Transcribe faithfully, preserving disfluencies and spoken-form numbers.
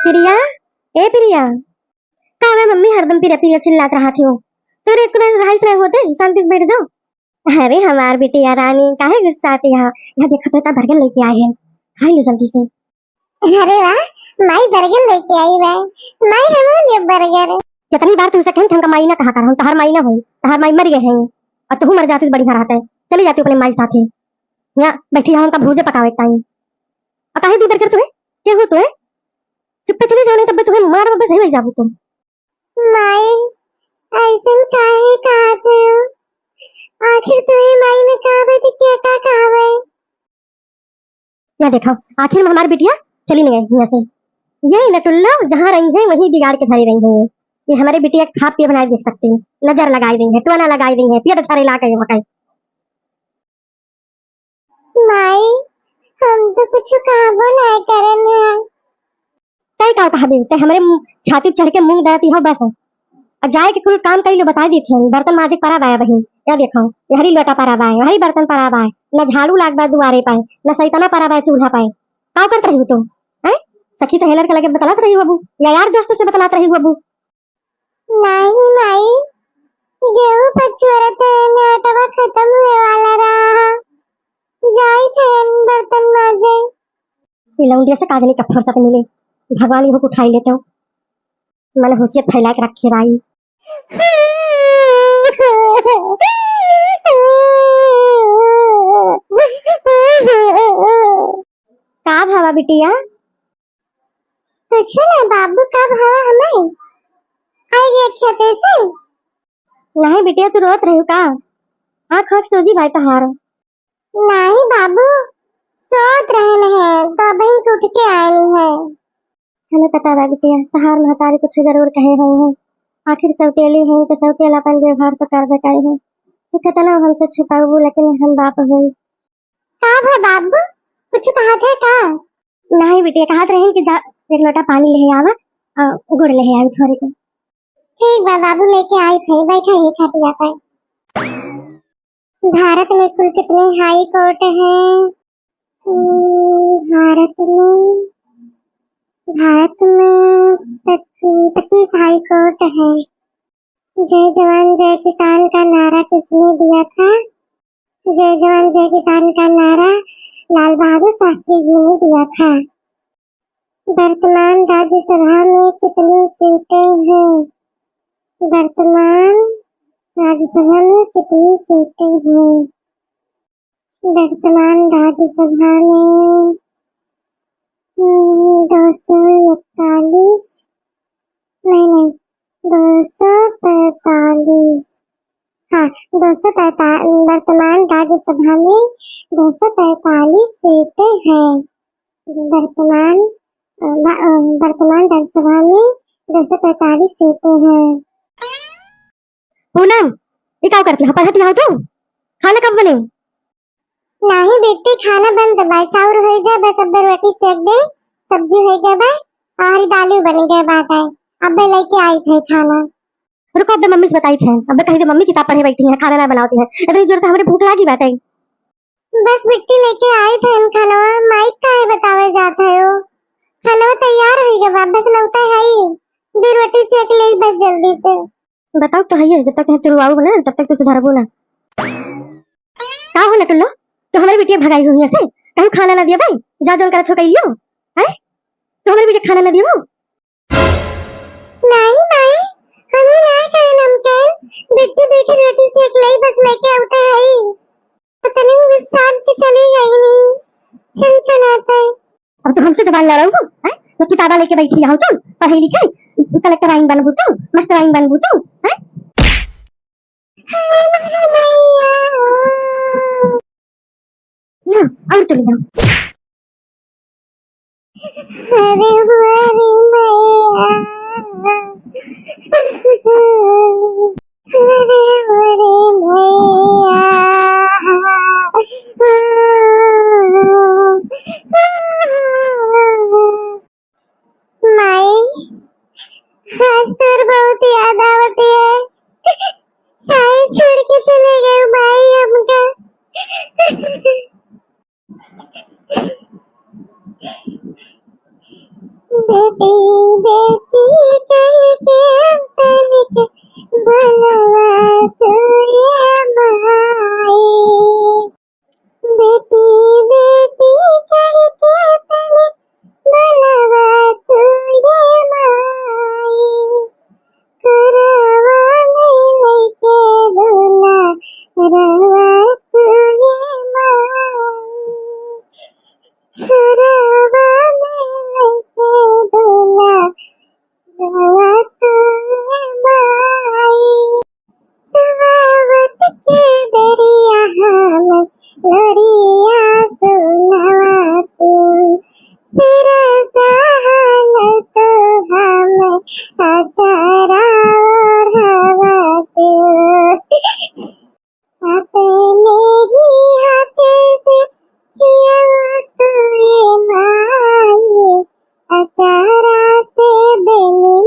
प्रिया, ए प्रिया, का हुआ मम्मी, हरदम प्रिया प्रिया चिल्लात रहत हो? तोरे एको दाईं से रहाइस नाहीं होत है, शांति से बैठ जाओ। अरे हमार बिटिया रानी, काहे गुस्सात हो? यहाँ देखो तो इतना burger लेके आए हैं, खाई लो जल्दी से। अरे वाह, माई burger लेके आई बा। माई, हमहू लेब burger। कितनी बार तुमसे कही कि हमका माई ना कहा कर, हम तहार माई ना होई, तहार माई मर गए हैं, और तू मर जाती तो बढ़िया रहता है, चली जाती अपने माई साथे। यहाँ बैठी है, हमका भूजे पकावे के टाइम। और काहे दी burger तुहे? के हो तुहे? चुप्पे चली जाओ, नहीं तब तुहे मार बस, यही जाबू तुम। माई, ऐसन काहे कहत हो? आखिर तुहे माई में का बा तो के का कहबे? या देखो, आखिर में हमार बिटिया चली न गई यहाँ से। ये नटुल्लो जहाँ रही है, वहीं बिगाड़ के धरी रही है। ये हमारे बिटिया के खाब पियब नाहीं देख सकती, नजर लगाई रही है, टोना लगाई रही है, पेट झारे ला के वकाई। माई, हम तो कुछ कहबो नाहीं करन है। तै का कहबे? तै हमरे मुँह, छाती चढ़ के मुँह दरती हो बस। आ जाए के कुल काम कई लो, बताई देत हन। बर्तन माजे के परा बाय बहिन, या देखो, यहरी लोटा परा बाय, यहरी बर्तन परा बाय, न झाड़ू लाग बा दुआरे पाए, न सैतना परा बाय चूल्हा पाए। का करत रही तू? हैं? सखी सहेलर के लगे बतलात रही बाबू, या यार दोस्त से बतलात रही बाबू? नाही माई, गेहूं पछोरत है, आटवा खत्म हुए वाला रहा, जाई थे बर्तन माजे। ये लौंडिया से काजनी का फुर्सत मिले, भगवान इहो को उठाई लेते हो। मन होशियत फैला के रखे बाई। का भावा बिटिया? पूछो ना बाबू, का भावा हमें? आई गई अच्छा तैसे? नहीं बिटिया, तू रोत रही का? आँख आँख सूजी भाई तहार। नाही बाबू, सोत रहन है, तो अबहिन के उठ के आयन है। हमें पता बा बिटिया, तहार महतारी कुछ जरूर कहे होई है। आखिर सौतेली है तो सौतेलापन व्यवहार तो करबे करे है। तू कितना हमसे छुपाऊ, लेकिन हम बाप होई। का भा बाबू, कुछ कहत है का? नाही बिटिया, कहत रही कि जा एक लोटा पानी ले आवा और गुड़ ले आई थोड़े के। ठीक बा बाबू, लेके आई थे, बैठा ही खटिया पे। भारत में कुल कितने हाई कोर्ट हैं? हम्म, भारत में, भारत में पच्चीस, पच्चीस हाई कोर्ट हैं। जय जवान जय किसान का नारा किसने दिया था? जय जवान जय किसान का नारा लाल बहादुर शास्त्री जी ने दिया था। वर्तमान राज्यसभा में कितनी सीटें हैं? वर्तमान राज्यसभा में कितनी सीटें हैं? वर्तमान राज्यसभा में, हम्म, दो सौ इकतालीस, नहीं, नहीं, दो सौ पैंतालीस। हाँ, दो सौ पैंतालीस, वर्तमान राज्यसभा में दो सौ पैंतालीस सीटें हैं। वर्तमान, अ, व-, अ, वर्तमान राज्यसभा में दो सौ पैंतालीस सीटें हैं। पूनम, ई का करती हो? पढ़ती हो तू? खाना कब बने? नाही बेटी, खाना बन गए बा, चाउर हो गए बस, अब रोटी सेक दे, सब्जी हो गए बा, और दाल बन गए बाटे, अब लेके आई थे खाना। रुको, अब मम्मी से बताई थे, अब कही दे मम्मी किताब पढ़े बैठी हैं, खाना ना बनाती हैं, इतनी जोर से हमारे भूख लागी बाटे। बस बिट्टी लेके आई थे हम खाना, माइक काहे बतावे जात है हो, खाना तैयार हो गए बा, बस लौटे है, दो रोटी सेक ले बस जल्दी से। बताओ तो है, जब तक तुम तुरवाओ ना, तब तक तू सुधरबो ना। का हो नटुल्लो, तो हमारे बिटिया भगाई हुई है से, कहूँ खाना ना दिया भाई, जा जौन करत हो कहियो, हैं? तो हमारे बिटिया खाना ना दियो? नहीं माई, हम ही ना कहन हमके, बिट्टी देखे रोटी सेक ले बस लेके आते हैं। पता नहीं गुस्सा के चली गई नहीं, छन छन आता है। अब तो हमसे जबान लड़ाऊ हो, हैं? तो किताबा लेके बैठी हो तुम, पढ़े लिखे, कलेक्टर आइन बनबू तू, मास्टर आइन बनबू तू, हैं? ना, और तो ले जाओ। अरे हमारी मैया, अरे हमारी मैया। माई, आज तोर बहुत याद आवत है। काहे छोड़ के चले गए माई हमका? बेटी, बेटी कहि के तनिक बोलवा तू रे माई। बेटी, बेटी कहि के तनिक बोलवा तू रे माई। कोरवा में लइके दुलारवा तू रे माई। कोरवा में लइके दुलारवा तू रे माई। सुहावत के बेरिया हम लोरिया सुनावा तू। सिर सहल तो हम अचारा ओढ़ावा तू। अपने ही हाथ से खियावा तू रे माई। अचारा से बेनी